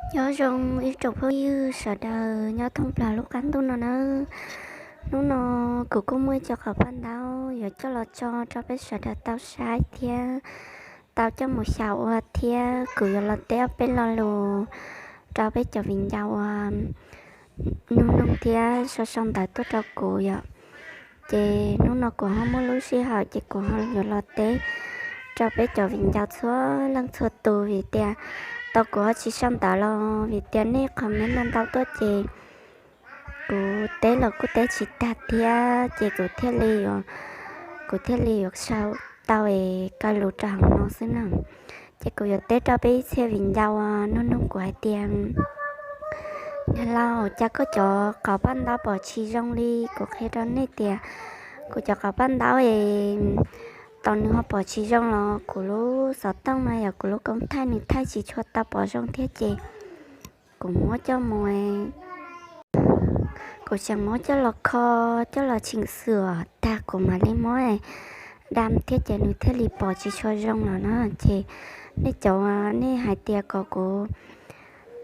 Nyob zoo ib tsoom phooj ywg sawv daws nyob thoob plaws lub qab ntuj no nawb. Hnub no kuv kuj muaj ib co qhov paj ntaub yuav coj los tso rau peb sawv daws tau saib thiab tau coj mus xyaum ua thiab kuv yuav los teb ob peb lo lus rau peb cov viv ncaus uas nug nug thiab sau sau ntawv tuaj rau kuv yom. Ces hnub no kuv ho muaj lub sij hawm ces kuv ho yuav los teb rau peb cov viv ncaus txhua leej txhua tus vim tias tau kuv ho tsis sau ntawv los vim tias nej qhov me ntau ntau tuaj ces kuv teb los kuj teb tsis tag thiab ces kuv thiaj li, kuv thiaj li yuav sau tau es kaw lus rau hauv no xwb na. Ces kuv yuav teb rau peb ib txhia viv ncaus nug nug kuv hais tias, niam laus, cas koj cov qhov paj ntaub pom tsis zoo li? Kuv qhia rau nej tias kuv cov qhov paj ntaub es tos nws ho pom tsis zoo los kuv lub xov tooj no yog kuv lub koob thaij nws thaij tsis tshua tau pom zoo thiab ces kuv muab coj mus, kuv tseem muab coj los kho, coj los tshim xwm tag kuv mam li muab dam thiab ces nws thiaj li pom tsis tshua zoo los no. Ces nej cov, nej hais tias kom kuv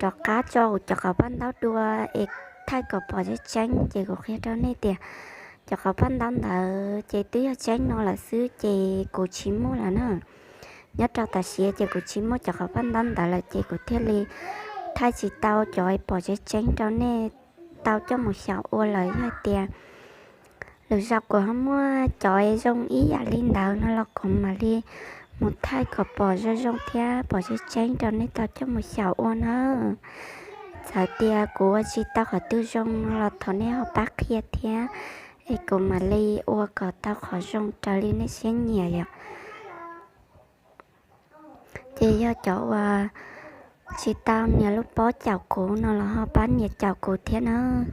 rov qab tso kuv cov qhov paj ntaub dua es thaij kom pom tseeb tseeb ces kuv qhia rau nej tias cov qhov paj ntaub ntawd ces twb yog tseeb no lawm xwb ces kuv tsis muaj lawm na. Nyob rau tam sim ces kuv tsis muaj cov qhov paj ntaub ntawd lawm ces kuv thiaj li thaij tsis tau cov pom tseeb tseeb rau nej tau coj mus xyaum ua lawm. Yog hais tias lwm zaus kuv ho muaj cov zoo ib yam li ntawd no los kuv mam li mus thaij kom pom zoo zoo thiab pom tseeb tseeb rau nej tau coj mus xyaum ua na. Txawm tias kuv ua tsis tau qhov twg zoo no los thov nej ho pab qhia thiab es kuv mam li ua kom tau qhov zoo raws li nej siab nyiam yom. Ces yog cov uas tsis tau nias lub pob caum kuv no los ho pab nias caum kuv thiab nawb.